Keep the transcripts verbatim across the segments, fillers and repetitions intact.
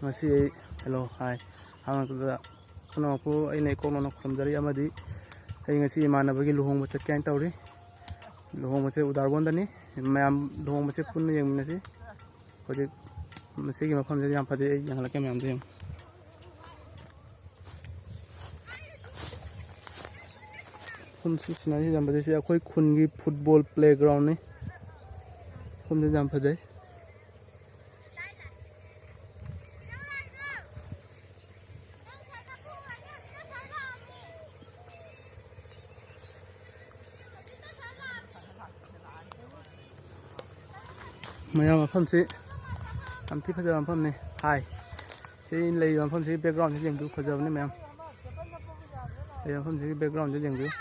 ꯉꯁꯤ ꯑꯩ, hello, hi, ꯑꯍꯥꯟꯕꯗ ꯈꯨꯅꯧ ꯃꯄꯨ ꯑꯩꯅ ꯏꯀꯣꯛ ꯅꯧꯅ ꯈꯨꯔꯨꯝꯖꯔꯤ꯫ ꯑꯃꯗꯤ ꯑꯩ ꯉꯁꯤ ꯏꯃꯥꯟꯅꯕꯒꯤ ꯂꯨꯍꯣꯡꯕ ꯆꯠꯀꯦ ꯍꯥꯏꯅ ꯇꯧꯔꯤ꯫ ꯂꯨꯍꯣꯡꯕꯁꯦ ꯎꯗꯥꯔꯕꯣꯟꯗꯅꯤ꯫ ꯃꯌꯥꯝ ꯂꯨꯍꯣꯡꯕꯁꯦ ꯄꯨꯟꯅ ꯌꯦꯡꯃꯤꯟꯅꯁꯤ꯫ ꯍꯧꯖꯤꯛ ꯃꯁꯤꯒꯤ ꯃꯐꯝꯁꯦ ꯌꯥꯝ ꯐꯖꯩ, ꯑꯩ ꯌꯦꯡꯍꯜꯂꯛꯀꯦ ꯃꯌꯥꯝꯗ ꯌꯦꯡꯉꯨ꯫ ꯃꯐꯝꯁꯤ ꯁꯤꯅꯔꯤ ꯌꯥꯝ ꯐꯖꯩ꯫ ꯁꯤ ꯑꯩꯈꯣꯏ ꯈꯨꯟꯒꯤ football playgroundꯅꯤ꯫ ꯃꯐꯝꯁꯤ ꯌꯥꯝ ꯐꯖꯩ꯫ ꯃꯌꯥꯝ, ꯃꯐꯝꯁꯤ ꯌꯥꯝ ꯊꯤ ꯐꯖꯕ ꯃꯐꯝꯅꯤ꯫ ꯍꯥꯏ, ꯁꯤ ꯂꯩꯔꯤꯕ ꯃꯐꯝꯁꯤꯒꯤ backgroundꯁꯤ ꯌꯦꯡꯕꯤꯌꯨ, ꯐꯖꯕꯅꯤ ꯃꯌꯥꯝ꯫ ꯂꯩꯔꯤꯕ ꯃꯐꯝꯁꯤꯒꯤ backgroundꯁꯤ ꯌꯦꯡꯕꯤꯌꯨ꯫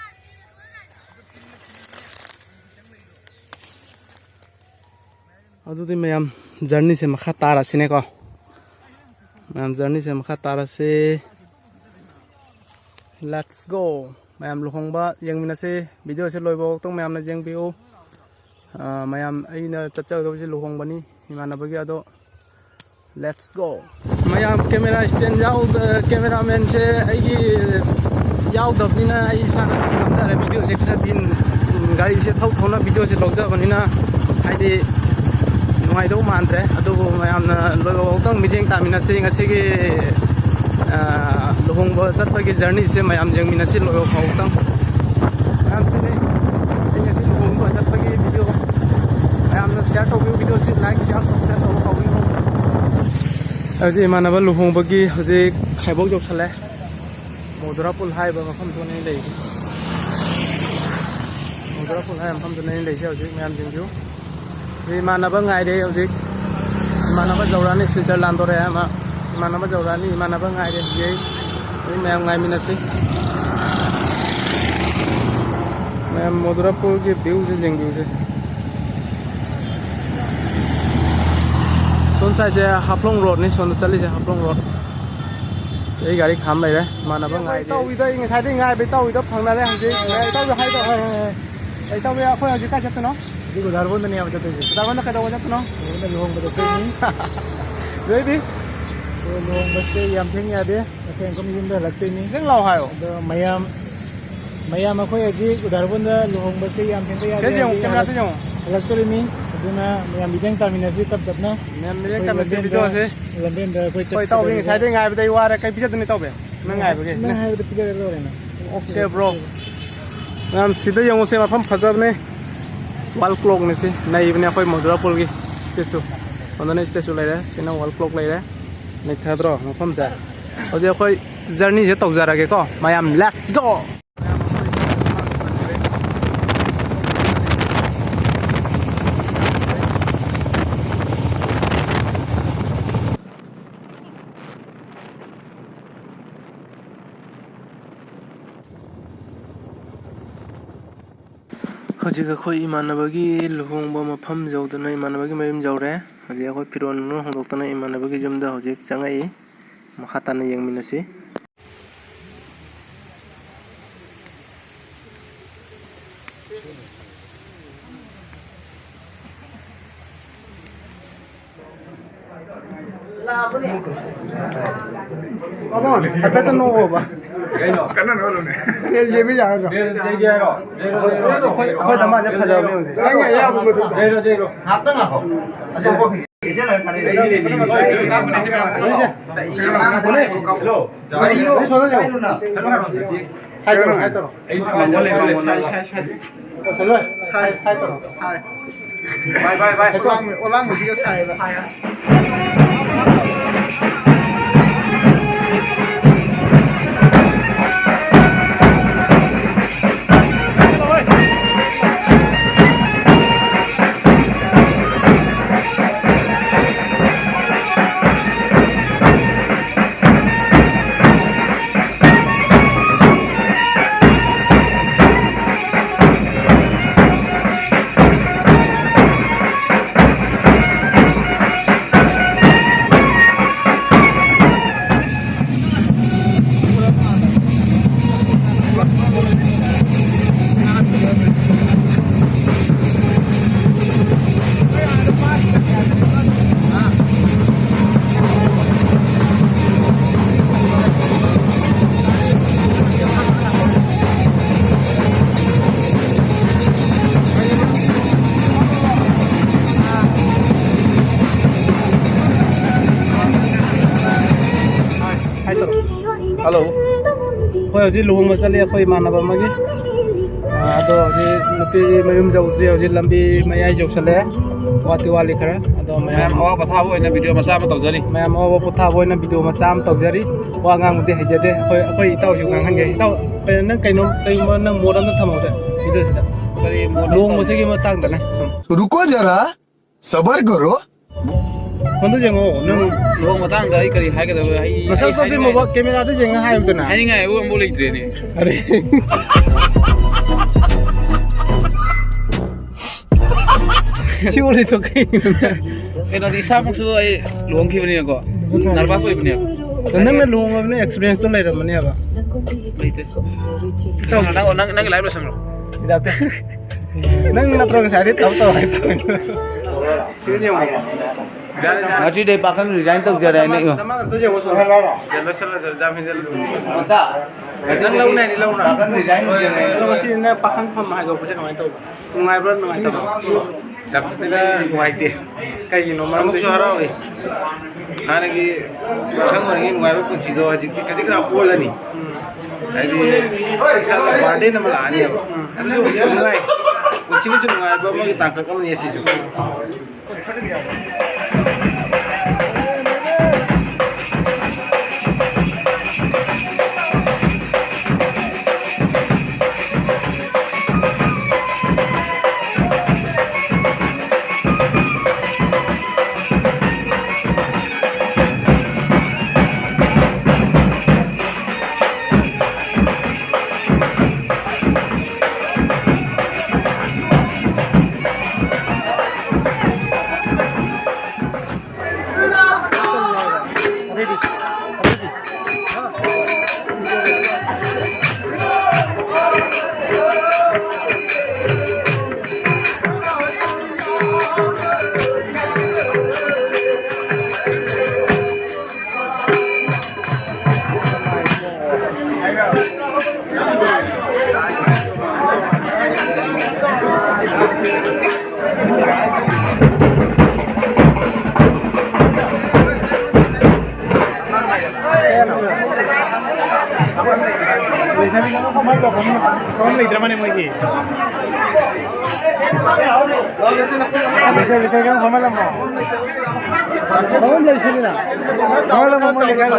ꯑꯗꯨꯗꯤ ꯃꯌꯥꯝ, journeyꯁꯦ ꯃꯈꯥ ꯇꯥꯔꯁꯤꯅꯦꯀꯣ꯫ ꯃꯌꯥꯝ, journeyꯁꯦ ꯃꯈꯥ ꯇꯥꯔꯁꯤ꯫ Let's go꯫ ꯃꯌꯥꯝ, ꯂꯨꯍꯣꯡꯕ ꯌꯦꯡꯃꯤꯟꯅꯁꯤ꯫ Videoꯁꯦ ꯂꯣꯏꯕ ꯐꯥꯎꯇꯪ ꯃꯌꯥꯝꯅ ꯌꯦꯡꯕꯤꯌꯨ꯫ ꯑ, ꯃꯌꯥꯝ, ꯑꯩꯅ ꯆꯠꯆꯒꯗꯕꯁꯤ ꯂꯨꯍꯣꯡꯕꯅꯤ ꯏꯃꯥꯟꯅꯕꯒꯤ꯫ ꯑꯗꯣ, let's go꯫ ꯃꯌꯥꯝ, camera stand ꯌꯥꯎꯗ-, cameramanꯁꯦ ꯑꯩꯒꯤ ꯌꯥꯎꯗꯕꯅꯤꯅ ꯑꯩ ꯏꯁꯥꯅ ꯁꯨꯝ ꯅꯝꯖꯔꯦ꯫ Videoꯁꯦ ꯈꯔꯗꯤ, ꯎꯝ, ꯒꯥꯔꯤꯁꯦ ꯊꯧ ꯊꯧꯅ videoꯁꯦ ꯂꯧꯖꯕꯅꯤꯅ ꯍꯥꯏꯗꯤ ꯅꯨꯡꯉꯥꯏꯗꯧ ꯃꯥꯟꯗ꯭ꯔꯦ꯫ ꯑꯗꯨꯕꯨ ꯃꯌꯥꯝꯅ ꯂꯣꯏꯕ ꯐꯥꯎꯇꯪ ꯃꯤꯠꯌꯦꯡ ꯇꯥꯃꯤꯟꯅꯁꯤ꯫ ꯉꯁꯤꯒꯤ, ꯑ, ꯂꯨꯍꯣꯡꯕ ꯆꯠꯄꯒꯤ journeyꯁꯦ ꯃꯌꯥꯝ ꯌꯦꯡꯃꯤꯟꯅꯁꯤ ꯂꯣꯏꯕ ꯐꯥꯎꯇꯪ꯫ ꯃꯌꯥꯝ, ꯁꯤꯅꯤ ꯑꯩ ꯉꯁꯤ ꯂꯨꯍꯣꯡꯕ ꯆꯠꯄꯒꯤ video꯫ ꯃꯌꯥꯝꯅ share ꯇꯧꯕꯤꯌꯨ, videoꯁꯤ like, share, subscribe ꯇꯧꯕ ꯀꯥꯎꯕꯤꯒꯅꯨ꯫ ꯍꯧꯖꯤꯛ ꯏꯃꯥꯟꯅꯕ ꯂꯨꯍꯣꯡꯕꯒꯤ ꯍꯧꯖꯤꯛ ꯈꯥꯏꯕꯣꯛ ꯌꯧꯁꯜꯂꯦ꯫ ꯃꯣꯗꯨꯔꯥ ꯄꯨꯜ ꯍꯥꯏꯔꯤꯕ ꯃꯐꯝꯗꯨꯅꯤ ꯂꯩꯔꯤꯁꯦ꯫ ꯃꯣꯗꯨꯔꯥ ꯄꯨꯜ ꯍꯥꯏꯔꯤꯕ ꯃꯐꯝꯗꯨꯅꯤ ꯂꯩꯔꯤꯁꯦ ꯍꯧꯖꯤꯛ ꯃꯌꯥꯝꯁꯤꯡꯁꯨ꯫ ꯍꯧꯖꯤꯛ ꯏꯃꯥꯟꯅꯕ ꯉꯥꯏꯔꯦ ꯍꯧꯖꯤꯛ꯫ ꯏꯃꯥꯟꯅꯕ ꯖꯧꯔꯥꯅꯤ ꯁꯤꯜꯆꯔ ꯂꯥꯟꯗꯣꯔꯦ ꯑꯃ꯫ ꯏꯃꯥꯟꯅꯕ ꯖꯧꯔꯥꯅꯤ, ꯏꯃꯥꯟꯅꯕ ꯉꯥꯏꯔꯦ ꯍꯧꯖꯤꯛ꯫ ꯍꯧꯖꯤꯛ ꯃꯌꯥꯝ ꯉꯥꯏꯃꯤꯟꯅꯁꯤ꯫ ꯃꯌꯥꯝ ꯃꯣꯗꯨꯔꯥ ꯄꯨꯜꯒꯤ viewꯁꯦ ꯌꯦꯡꯕꯤꯌꯨꯁꯦ꯫ ꯁꯣꯝ sideꯁꯦ ꯍꯥꯐꯂꯣꯡ roadꯅꯤ, ꯁꯣꯝꯗ ꯆꯠꯂꯤꯁꯦ ꯍꯥꯐꯂꯣꯡ road꯫ ꯑꯩ ꯒꯥꯔꯤ ꯈꯥꯝ ꯂꯩꯔꯦ, ꯏꯃꯥꯟꯅꯕ ꯉꯥꯏꯔꯤ꯫ ꯏꯇꯥꯎꯕꯤꯗꯣ ꯑꯩ ꯉꯁꯥꯏꯗꯩ ꯉꯥꯏꯕ, ꯏꯇꯥꯎꯕꯤꯗꯣ ꯐꯪꯅꯔꯦ ꯍꯧꯖꯤꯛ꯫ ꯏꯇꯥꯎꯕꯤ ꯍꯥꯏꯗꯣ, ꯍꯣꯏ, ꯍꯣꯏ, ꯍꯣꯏ꯫ ꯏꯇꯥꯎꯕꯤ, ꯑꯩꯈꯣꯏ ꯍꯧꯖꯤꯛ ꯀꯥꯏ ꯆꯠꯇꯣꯏꯅꯣ? ꯍꯧꯖꯤꯛ ꯎꯗꯥꯔꯕꯣꯟꯗꯅꯦꯕ ꯆꯠꯇꯣꯏꯁꯦ꯫ ꯎꯗꯥꯔꯕꯣꯟꯗ ꯀꯩꯗꯧꯕ ꯆꯠꯇꯣꯏꯅꯣ? ꯎꯗꯥꯔꯕꯣꯟꯗ ꯂꯨꯍꯣꯡꯕ ꯆꯠꯇꯣꯏꯅꯤ꯫ ꯕꯦꯕꯤ꯫ ꯂꯨꯍꯣꯡꯕꯁꯦ ꯌꯥꯝ ꯊꯦꯡ ꯌꯥꯗꯦ, ꯑꯩꯈꯣꯏ ꯑꯪꯀꯜ ꯌꯨꯝꯗ ꯍꯜꯂꯛꯇꯣꯏꯅꯤ꯫ ꯈꯤꯇꯪ ꯂꯥꯎ ꯍꯥꯏꯌꯣ꯫ ꯑꯗꯣ ꯃꯌꯥꯝ, ꯃꯌꯥꯝ ꯑꯩꯈꯣꯏ ꯍꯧꯖꯤꯛ ꯎꯗꯥꯔꯕꯟꯗ ꯂꯨꯍꯣꯡꯕꯁꯦ ꯌꯥꯝ ꯊꯦꯡꯕ ꯌꯥꯗꯦ, ꯁꯤꯗ ꯌꯦꯡꯉꯨ, ꯍꯧꯖꯤꯛ ꯀꯦꯃꯦꯔꯥꯗ ꯌꯦꯡꯉꯨ꯫ ꯍꯜꯂꯛꯇꯣꯔꯤꯃꯤ꯫ ꯑꯗꯨꯅ ꯃꯌꯥꯝ ꯃꯤꯠꯌꯦꯡ ꯇꯥꯃꯤꯟꯅꯁꯤ ꯇꯞ ꯇꯞꯅ꯫ ꯃꯌꯥꯝ ꯃꯤꯠꯌꯦꯡ ꯑꯩꯈꯣꯏ ꯇꯥꯃꯤꯟꯅꯁꯤ ꯂꯝꯕꯦꯟꯗ, video ꯑꯁꯦ꯫ ꯂꯝꯕꯦꯟꯗ ꯑꯩꯈꯣꯏ ꯍꯣꯏ, ꯏꯇꯥꯎꯕꯤ, ꯆꯠꯀꯗꯧꯔꯤꯕ꯫ ꯉꯁꯥꯏꯗꯩ ꯉꯥꯏꯕꯗ ꯑꯩ ꯋꯥꯔꯦ꯫ ꯀꯩ ꯄꯤꯖꯗꯣꯏꯅꯣ, ꯏꯇꯥꯎꯕꯤ? ꯅꯪ ꯉꯥꯏꯕꯒꯤ꯫ ꯅꯪ ꯍꯥꯏꯕꯗ ꯄꯤꯖꯔ ꯂꯣꯏꯔꯦꯅ꯫ Okay, bro. ꯃꯌꯥꯝ ꯁꯤꯗ ꯌꯦꯡꯉꯨꯁꯦ, ꯃꯐꯝ ꯐꯖꯕꯅꯦ꯫ Wall clockꯅꯦ ꯁꯤ, ꯅꯩꯕꯅꯦ ꯑꯩꯈꯣꯏ ꯃꯣꯗꯨꯂꯔ ꯄꯨꯜꯒꯤ statue꯫ ꯁꯣꯝꯗꯅ statue ꯂꯩꯔꯦ, ꯁꯤꯅ wall clock ꯂꯩꯔꯦ꯫ ꯅꯩꯊꯗ꯭ꯔꯣ ꯃꯐꯝꯁꯦ? ꯍꯧꯖꯤꯛ ꯑꯩꯈꯣꯏ journeyꯁꯦ ꯇꯧꯖꯔꯒꯦꯀꯣ ꯃꯌꯥꯝ, let's go! ꯍꯧꯖꯤꯛ ꯑꯩꯈꯣꯏ ꯏꯃꯥꯟꯅꯕꯒꯤ ꯂꯨꯍꯣꯡꯕ ꯃꯐꯝ ꯌꯧꯗꯅ ꯏꯃꯥꯟꯅꯕꯒꯤ ꯃꯌꯨꯝ ꯌꯧꯔꯦ꯫ ꯍꯧꯖꯤꯛ ꯑꯩꯈꯣꯏ ꯐꯤꯔꯣꯜ ꯂꯣꯏ ꯍꯣꯡꯗꯣꯛꯇꯅ ꯏꯃꯥꯟꯅꯕꯒꯤ ꯌꯨꯝꯗ ꯍꯧꯖꯤꯛ ꯆꯪꯉꯛꯏ꯫ ꯃꯈꯥ ꯇꯥꯅ ꯌꯦꯡꯃꯤꯟꯅꯁꯤ꯫ ꯍꯥꯏꯐꯦꯠꯇ ꯅꯣꯛꯑꯣꯕ꯫ ꯀꯟꯅ ꯅꯣꯛꯍꯜꯂꯨꯅꯦ꯫ ꯌꯦꯡꯕ ꯌꯥꯔꯗ꯭ꯔꯣ? ꯑꯩꯈꯣꯏ, ꯑꯩꯈꯣꯏ ꯗꯃꯥꯟꯁꯦ ꯐꯖꯕꯅꯦ ꯍꯧꯖꯤꯛ꯫ ꯅꯪꯅ ꯑꯌꯥꯝꯕ ꯃꯊꯛꯇ꯫ ꯉꯥꯏꯍꯥꯛꯇꯪ ꯉꯥꯏꯈꯣ꯫ ꯑꯁꯤ ꯑꯃꯨꯛ ꯀꯣꯐꯤ꯫ ꯍꯥꯏ ꯇꯧꯔꯣ, ꯍꯥꯏ ꯇꯧꯔꯣ꯫ ꯁꯥꯏ, ꯁꯥꯏ, ꯁꯥꯏ꯫ ꯇꯧꯁꯜꯂꯣ꯫ ꯁꯥꯏ, ꯁꯥꯏ ꯇꯧꯔꯣ꯫ ꯁꯥꯏ꯫ ꯕꯥꯏ, ꯕꯥꯏ, ꯕꯥꯏ꯫ ꯑꯣꯂꯥꯡꯕ-, ꯑꯣꯂꯥꯡꯕꯁꯤꯒ ꯁꯥꯏꯕ꯫ ꯍꯜꯂꯣ꯫ ꯑꯩꯈꯣꯏ ꯍꯧꯖꯤꯛ ꯂꯨꯍꯣꯡꯕ ꯆꯠꯂꯤ ꯑꯩꯈꯣꯏ ꯏꯃꯥꯟꯅꯕ ꯑꯃꯒꯤ꯫ ꯑꯥ, ꯑꯗꯣ ꯍꯧꯖꯤꯛ ꯅꯨꯄꯤ ꯃꯌꯨꯝ ꯌꯧꯗ꯭ꯔꯤ, ꯍꯧꯖꯤꯛ ꯂꯝꯕꯤ ꯃꯌꯥꯏ ꯌꯧꯁꯜꯂꯛꯑꯦ꯫ ꯋꯥꯠꯇꯤ ꯋꯥꯠꯂꯤ ꯈꯔ꯫ ꯑꯗꯣ ꯃꯌꯥꯝ ꯃꯌꯥꯝ ꯑꯋꯥ ꯄꯣꯊꯥꯕ ꯑꯣꯏꯅ ꯚꯤꯗꯤꯑꯣ ꯃꯆꯥ ꯑꯃ ꯇꯧꯖꯔꯤ꯫ ꯃꯌꯥꯝ ꯑꯋꯥ ꯄꯣꯊꯥꯕ ꯑꯣꯏꯅ ꯚꯤꯗꯤꯑꯣ ꯃꯆꯥ ꯑꯃ ꯇꯧꯖꯔꯤ꯫ ꯋꯥ ꯉꯥꯡꯕꯗꯤ ꯍꯩꯖꯗꯦ꯫ ꯑꯩꯈꯣꯏ, ꯑꯩꯈꯣꯏ ꯏꯇꯥꯎꯁꯨ ꯉꯥꯡꯍꯟꯒꯦ꯫ ꯏꯇꯥꯎ, ꯀꯩꯅꯣ, ꯅꯪ ꯀꯩꯅꯣ, ꯀꯩꯒꯨꯝꯕ ꯅꯪ ꯃꯣꯠ ꯑꯝꯇ ꯊꯝꯍꯧꯗꯦ ꯚꯤꯗꯤꯑꯣꯁꯤꯗ꯫ ꯀꯔꯤ ꯃꯣꯠ? ꯂꯨꯍꯣꯡꯕꯁꯤꯒꯤ ꯃꯇꯥꯡꯗꯅꯦ꯫ ꯁꯨꯝ꯫ ꯔꯨꯀꯣ ꯖꯔꯥ, ꯁꯕꯔ ꯀꯔꯣ꯫ ꯐꯣꯟꯗ ꯌꯦꯡꯉꯣ, ꯅꯪ꯫ ꯂꯨꯍꯣꯡ ꯃꯇꯥꯡꯗ ꯑꯩ ꯀꯔꯤ ꯍꯥꯏꯒꯗꯕ? ꯑꯩ, ꯃꯁꯛꯇꯣ ꯑꯩ ꯑꯗꯨ ꯍꯥꯏꯅꯤꯡꯉꯥꯏ ꯃꯣꯕꯥꯏꯜ ꯀꯦꯃꯦꯔꯥꯗ ꯌꯦꯡꯉ ꯍꯥꯏꯌꯨꯗꯅ꯫ ꯍꯥꯏꯅꯤꯡꯉꯥꯏ ꯑꯃꯐꯥꯎ ꯂꯩꯇ꯭ꯔꯦꯅꯦ꯫ ꯑꯔꯦ꯫ ꯁꯤ ꯑꯣꯂꯤꯗꯣ ꯀꯩꯅꯣ? ꯀꯩꯅꯣꯗꯤ ꯏꯁꯥꯃꯛꯁꯨ ꯑꯩ ꯂꯨꯍꯣꯡꯈꯤꯕꯅꯤꯅꯀꯣ, ꯅꯔꯚꯁ ꯑꯣꯏꯕꯅꯦꯕ꯫ ꯅꯪꯅ ꯂꯨꯍꯣꯡꯉꯕꯅꯤꯅ ꯑꯦꯛꯁꯄꯤꯔꯤꯌꯦꯟꯁꯇꯣ ꯂꯩꯔꯝꯃꯅꯦꯕ꯫ ꯂꯩꯇꯦ꯫ ꯅꯪ, ꯅꯪ, ꯅꯪꯒꯤ ꯂꯥꯏꯐ ꯂꯣꯏꯁꯟꯈ꯭ꯔꯣ꯫ ꯅꯪ ꯅꯠꯇ꯭ꯔꯣ ꯉꯁꯥꯏꯗꯩ ꯇꯧ ꯇꯧ ꯍꯥꯏ ꯇꯧꯔꯤꯗꯣ? ꯁꯤꯗ ꯌꯦꯡꯉꯣ꯫ ꯉꯁꯤꯗꯩ ꯄꯥꯈꯪ ꯔꯤꯖꯥꯏꯟ ꯇꯧꯖꯔꯦ ꯍꯥꯏꯅ ꯏꯌꯣ꯫ ꯅꯃꯥꯡ ꯑꯝꯇ ꯌꯦꯡꯉꯣ ꯁꯨꯝ꯫ ꯌꯥꯝ ꯂꯣꯏꯁꯜꯂꯁꯦ, ꯌꯥꯝ ꯍꯦꯟꯖꯜꯂꯦ꯫ ꯑꯣꯖꯥ, ꯅꯪ ꯂꯧꯅꯤ ꯍꯥꯏꯗꯤ ꯂꯧꯔꯣ꯫ ꯄꯥꯈꯪ ꯔꯤꯖꯥꯏꯟ ꯇꯧꯖꯔꯦ ꯍꯥꯏꯅ꯫ ꯑꯗꯣ ꯉꯁꯤ ꯅꯪ ꯄꯥꯈꯪ ꯐꯝ ꯍꯥꯏꯗꯣꯛꯄꯁꯦ ꯀꯃꯥꯏꯅ ꯇꯧꯕ? ꯅꯨꯡꯉꯥꯏꯕ꯭ꯔꯥ ꯅꯨꯡꯉꯥꯏꯇꯕ꯭ꯔꯥ? ꯌꯥꯝ ꯊꯤꯅ ꯅꯨꯡꯉꯥꯏꯇꯦ꯫ ꯀꯩꯒꯤꯅꯣ ꯃꯔꯝꯗꯤ? ꯑꯃꯨꯛꯁꯨ ꯍꯔꯥꯎꯏ꯫ ꯍꯥꯟꯅꯒꯤ ꯄꯥꯈꯪ ꯑꯣꯏꯔꯤꯉꯩ ꯅꯨꯡꯉꯥꯏꯕ ꯄꯨꯟꯁꯤꯗꯣ ꯍꯧꯖꯤꯛꯇꯤ ꯈꯖꯤꯛ ꯈꯔ ꯑꯣꯜꯂꯅꯤ꯫ ꯎꯝ꯫ ꯍꯥꯏꯗꯤ ꯏꯁꯥꯗ ꯕꯔꯗꯦꯟ ꯑꯃ ꯂꯥꯛꯑꯅꯦꯕ꯫ ꯎꯝ꯫ ꯑꯗꯨꯁꯨ ꯅꯨꯡꯉꯥꯏ꯫ ꯄꯨꯟꯁꯤꯒꯤꯁꯨ ꯅꯨꯡꯉꯥꯏꯕ ꯑꯃꯒꯤ ꯇꯥꯡꯀꯛ ꯑꯃꯅꯤ ꯑꯁꯤꯁꯨ꯫ ꯐꯝꯐꯝ ꯂꯩꯇ꯭ꯔ ꯃꯥꯅꯦ ꯃꯣꯏꯒꯤ꯫ ꯂꯩꯁꯜ-, ꯂꯩꯁꯜ-, ꯂꯩꯁꯜ-, ꯐꯝꯍꯜꯂꯝꯃꯣ꯫ ꯐꯝꯐꯝ ꯂꯩꯁꯤꯅꯤꯅ꯫ ꯐꯝꯍꯜꯂꯝꯃꯣ ꯃꯣꯏ ꯂꯩꯀꯥꯏ꯫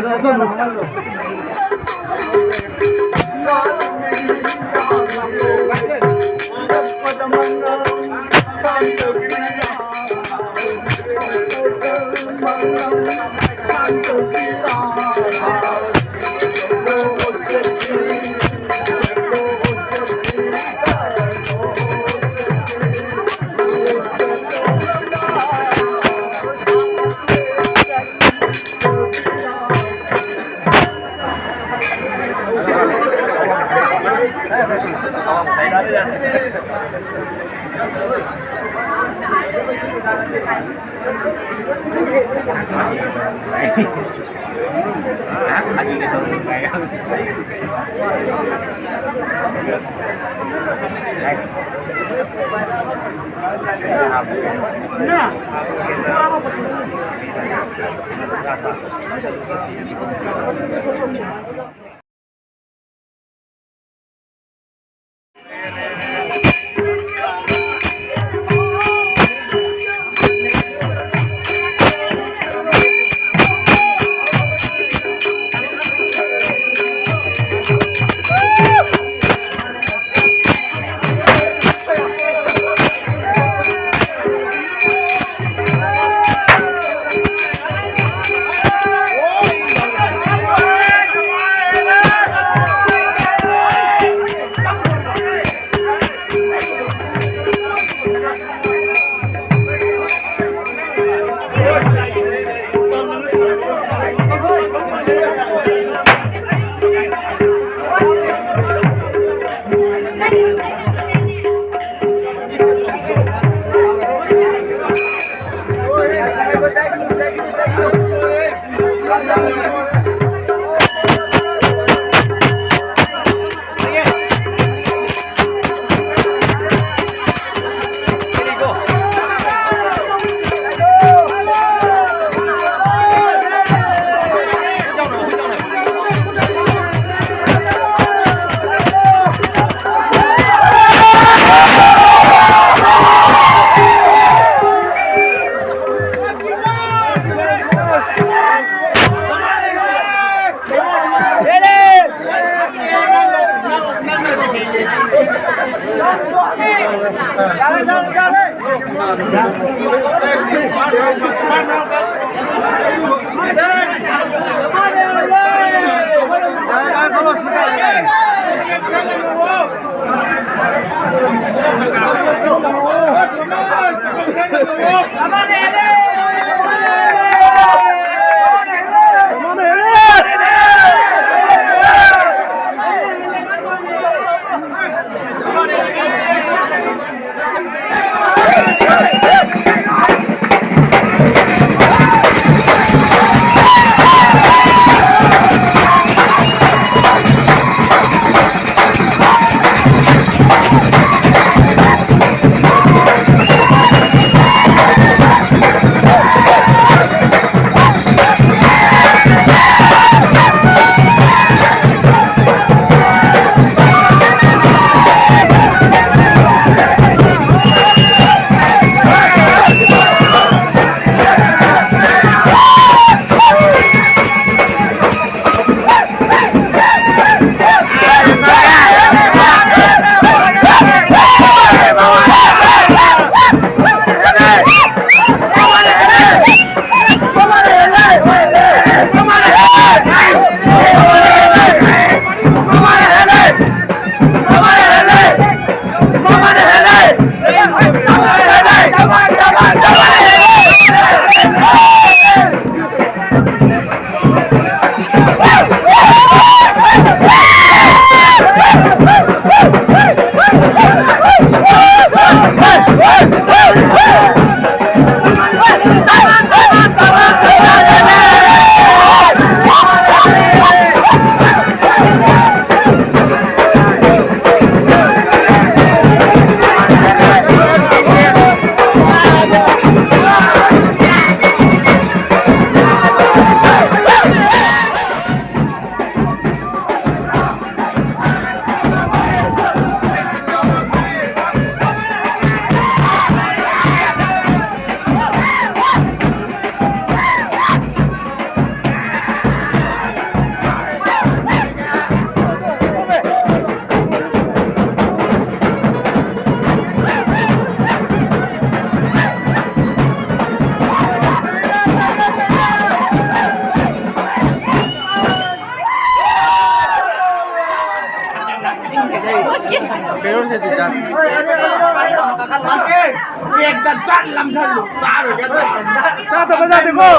ꯆꯥꯗꯕ ꯌꯥꯗꯦꯀꯣ꯫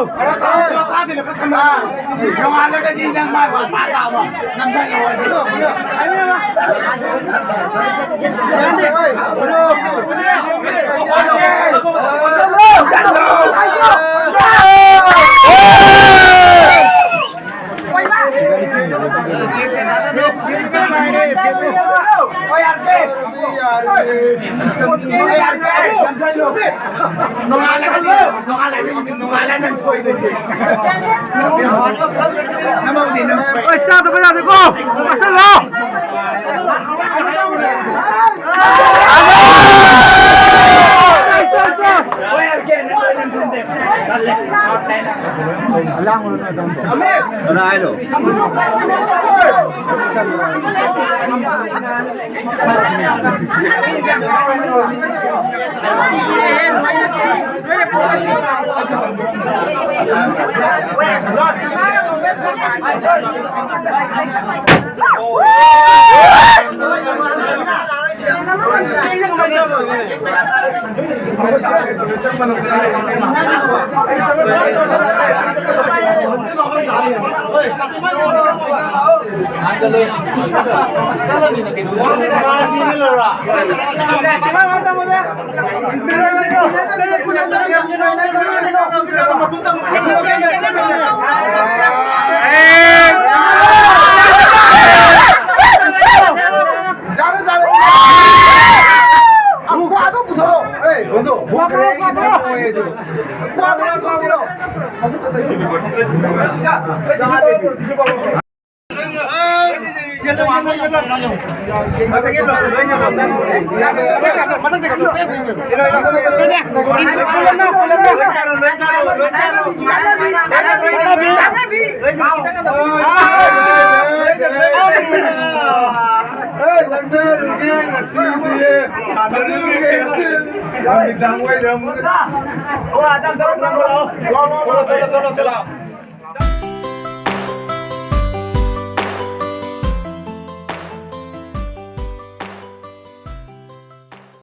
ꯅꯣꯡꯉꯥꯜꯂꯒꯗꯤ ꯅꯪ ꯃꯥꯏ ꯋꯥ ꯇꯥ ꯇꯥꯕ꯫ ꯅꯝꯁꯤꯜꯂꯣ꯫ ꯅꯣꯡꯉꯥꯜꯂꯒꯗꯤ, ꯅꯣꯡꯉꯥꯜꯂꯒꯗꯤ, ꯅꯣꯡꯉꯥꯜꯂ ꯅꯪ ꯁꯣꯏꯗꯣꯏꯅꯦ꯫ ꯅꯃꯪꯗꯤ ꯅꯪ ꯁꯣꯏ꯫ ꯑꯩ ꯆꯥꯗꯕ ꯌꯥꯗꯦꯀꯣ꯫ ꯆꯥꯁꯤꯜꯂꯣ꯫ ꯍꯣꯏ, ꯌꯥꯔꯦ, ꯌꯥꯔꯦ, ꯌꯥꯔꯦ, ꯌꯥꯔꯦ꯫ ꯀꯅꯥ ꯍꯥꯏꯅꯣ? ꯌꯥꯔꯦ, ꯌꯥꯔꯦ꯫ ꯈ꯭ꯋꯥꯗꯣ ꯄꯨꯊꯣꯔꯛꯑꯣ꯫ ꯑꯦ, ꯕꯣꯟꯗꯣ, ꯕꯣꯟ ꯈꯔ ꯌꯦꯡꯒꯦ ꯇꯧꯔꯛꯑꯣ꯫ ꯈ꯭ꯋꯥꯗꯣ ꯄꯨꯊꯣꯛꯄꯤꯔꯣ꯫ ꯅꯨꯃꯤꯗꯥꯡ ꯋꯥꯏꯔꯝ꯫ ꯊꯣꯛꯂꯛꯑꯣ, ꯊꯣꯛꯂꯛꯑꯣ, ꯊꯣꯛꯂꯛꯑꯣ꯫